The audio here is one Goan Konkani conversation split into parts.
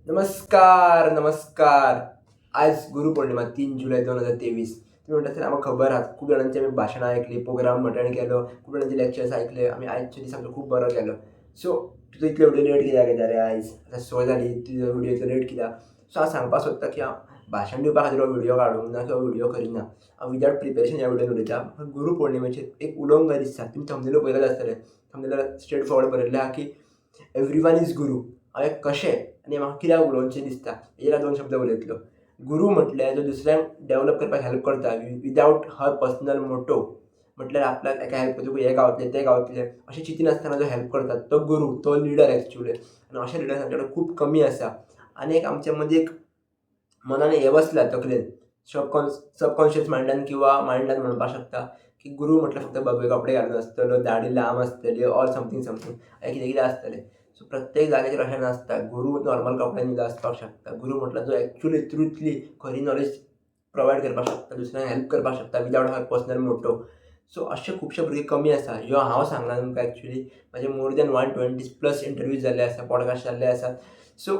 नमस्कार नमस्कार. आज गुरुपौर्णिमा, 3 जुलै 2023. तुम्ही म्हणता असेल, आम्हाला खबर आहा. खूप जाणांची आमी भाशणां आयकली, प्रोग्राम अटेंड केलो, खूब जाणांचे लेक्चर्स आयकले आमी. आयच्या दीस आमचो खूब बरो गेलो. सो तुजो इतलो व्हिडियो लेट कित्याक येता रे? आयज आतां 6 जाली, तुजो व्हिडियो इतलो लेट कित्याक? सो हांव सांगपाक सोदता की हांव भाशण दिवपा खातीर हो व्हिडियो काडूंक ना किंवा व्हिडियो करिना. हांव विदाउट प्रिपेरेशन ह्या व्हिडियोन उलयता. गुरु पौर्णिमेचेर एक उलोवंक जाय दिसता. तुमी थंबनेलूय पळयलें आसतलें. थंबनेलार स्ट्रेट फॉरवर्ड बरयल्लें आहा की एवरी वन is गुरू. हांवें कशें आनी म्हाका कित्याक उलोवचें दिसता, हेजेर हांव दोन शब्द उलयतलो. गुरू म्हटल्यार जो दुसऱ्यांक डेवलप करपाक हेल्प करता विदाउट हर पर्सनल मोटो. म्हटल्यार आपल्याक एका हेल्प करतकूच हें गावतलें, तें गावतलें अशें चिंतिनासतना जो हेल्प करता तो गुरू, तो लिडर एक्चुअली. आनी अशे लिडर्स आमचे कडेन खूब कमी आसा. आनी एक आमच्या मदीं एक मनान हें बसलां, तकलेन, सबकॉन्शियस मायंडान किंवा मायंडान म्हणपाक शकता की गुरू म्हटल्यार फक्त भगवे कपडे घालून आसतलो, दाडी लांब आसतली ऑर समथींग समथींग कितें कितें आसतलें. सो प्रत्येक जाग्याचेर अशें नासता. गुरू नॉर्मल कपड्यान सुद्दां आसपाक शकता. गुरू म्हटल्यार जो एक्चुअली ट्रुथली खरी नॉलेज प्रोवायड करपाक शकता, दुसऱ्यांक हेल्प करपाक शकता विदाउट हर पर्सनल मोटो. सो अशे खुबशे भुरगे कमी आसा. ह्यो हांव सांगना तुमकां. एक्चुअली म्हाजे more than 120 plus interviews जाल्ले आसा, पॉडकास्ट जाल्ले आसात. सो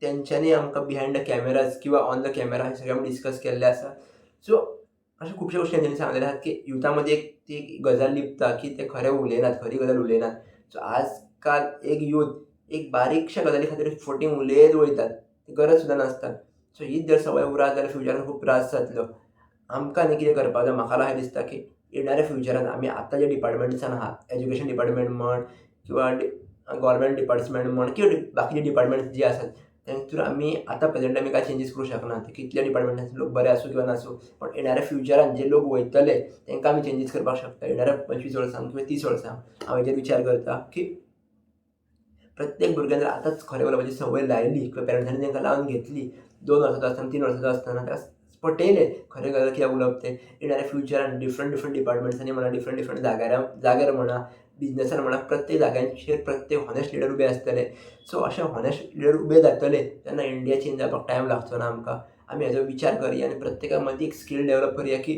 तेंच्यांनी आमकां बिहायंड the cameras किंवा ऑन the camera हे सगळें आमी डिस्कस केल्लें आसा. सो अशे खुबशे गोश्टी तेंच्यांनी सांगलेले आसात की युथा मदीं एक ती एक गजाल लिपता की ते खरें उलयनात, खरी गजाल उलयनात. सो आजकाल एक यूथ एक बारीकशा गजाली खातीर फटींग उलयत वयतात, गरज सुद्दां नासता. सो हीच जर सवय उरात जाल्यार फ्युचरान खूब त्रास जातलो आमकां. न्ही कितें करपाक जाय, म्हाका अशें दिसता की येणाऱ्या फ्युचरान आमी आतां जे डिपार्टमेंट्सान आहा, एज्युकेशन डिपार्टमेंट म्हण किंवा गव्हर्मेंट डिपार्टमेंट म्हण किंवा बाकीचे डिपार्टमेंट जे आसात, तेंतूर आमी आतां प्रेजेंट आमी कांय चेंजीस करूंक शकना. ते कितल्या डिपार्टमेंटान लोक बरे आसूं किंवा नासूं, पण येणाऱ्या फ्युचरान जे लोक वयतले तांकां आमी चेंजीस करपाक शकता येणाऱ्या 25 वर्सांक किंवा 30 वर्सांक. हांव हेजेर विचार करता की प्रत्येक भुरग्यान जर आतांच खरें उलोवपाची संवय लायली किंवा पेरंट्सांनी तांकां लावन घेतली, 2 वर्सांचो आसतना, 3 वर्सांचो आसतना ताका पटयलें खरें गजाल कित्याक उलोवप तें, येणाऱ्या फ्युचरान डिफरंट डिफरंट डिपार्टमेंट्सांनी म्हणा, डिफरंट डिफरंट जाग्यार जाग्यार म्हणा, बिजनसान म्हणा, प्रत्येक जाग्यांचेर प्रत्येक हॉनेस्ट लिडर उबे आसतले. सो अशे हॉनेस्ट लिडर उबे जातले तेन्ना इंडिया चेंज जावपाक टायम लागचो ना आमकां. आमी हेजो विचार करया आनी प्रत्येका मदीं एक स्कील डेवलप करया की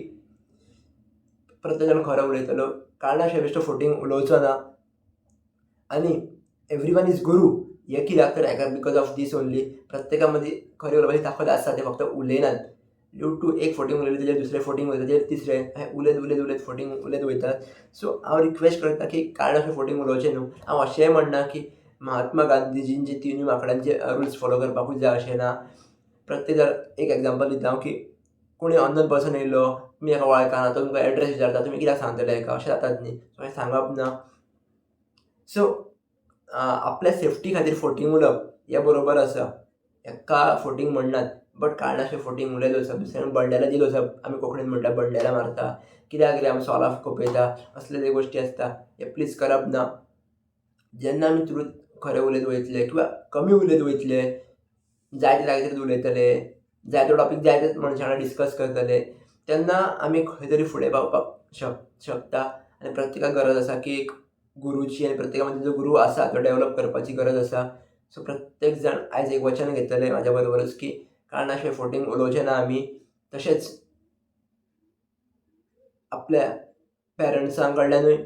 प्रत्येक जाण खरो उलयतलो, कारणाशिवाय बेश्टो फटींग उलोवचो ना. आनी एवरी वन is गुरू हें कित्याक तर हेका because of these only. प्रत्येका मदीं खरें उलोवपाची ताकद आसा, ते फक्त उलयनात. ड्यू टू एक फटींग उलयलें, तेजेर दुसरें फटींग उलयता, तेजेर तिसरें, अशें उलयत उलयत उलयत फटींग उलयत वयतात. सो हांव रिक्वेस्ट करता की कारणाशिवाय फटींग उलोवचें न्हू. हांव अशेंय म्हणना की महात्मा गांधीजींचे तिनूय माकडांचे रुल्स फॉलो करपाकूच जाय, अशें ना. प्रत्येक जाण, एक एग्जाम्पल दिता हांव की कोणी अननोन पर्सन येयलो, तुमी ताका वळखना, तो तुमकां एड्रेस विचारता, तुमी कित्याक सांगतले हेका? अशें जातात न्ही? सो हें सांगप ना. सो आपल्या सेफ्टी खातीर फटींग उलोवप हें बरोबर आसा, हेका फटींग म्हणनात. बट कारणाशिवाय फटींग उलयत वचप, दुसऱ्यांक बंडेलां दीत वचप, आमी कोंकणीन म्हणटा बंडेलां मारता, कित्याक रे, आमी सोलां खपयता, असले जे गोश्टी आसता हे प्लीज करप ना. जेन्ना आमी ट्रूथ, खरें उलयत वयतले किंवा कमी उलयत वयतले, जाय ते जाग्याचेर उलयतले, जाय तो टॉपीक जाय ते मनशां वांगडा डिस्कस करतले, तेन्ना आमी खंय तरी फुडें पावपाक शकता. आनी प्रत्येकाक गरज आसा की एक गुरूची आनी प्रत्येका मदीं जो गुरू आसा तो डेवलप करपाची गरज आसा. सो प्रत्येक जाण आयज एक वचन घेतले म्हाज्या बरोबरच की कारणाशिवाय फटींग उलोवचें ना आमी. तशेंच आपल्या पेरंट्सां कडल्यानूय,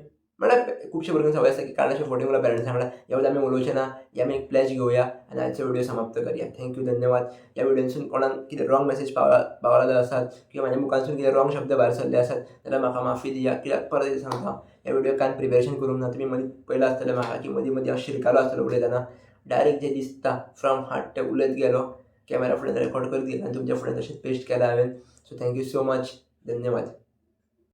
म्हळ्यार खुबशे भुरग्यांक संवय आसता की कारणाशिवाय फटींग उलोवप पेरंट्सां वांगडा, ह्या बद्दल आमी उलोवचें ना. हे आमी एक प्लेज घेवया आनी आजचो व्हिडियो समाप्त करया. Thank you, धन्यवाद. ह्या व्हिडियोसून कोणाक कितें रॉंग मेसेज पावला पावला आसात किंवा म्हाज्या मुखांसून कितें रॉंग शब्द भायर सरले आसात जाल्यार म्हाका माफी दिया. कित्याक परत एकदां सांगता, ह्या व्हिडियोक कांय प्रिपेरेशन करूंक ना. तुमी मदीं पळयलां आसतलें म्हाका की मदीं मदीं हांव शिरकालो आसतलो उलयतना. डायरेक्ट जें दिसता फ्रॉम हार्ट तें उलयत गेलो, कॅमेरा फुड्यान रेकॉर्ड करीत गेलो आनी तुमच्या फुड्यान तशेंच पेस्ट केलां हांवें. So thank you so much, धन्यवाद.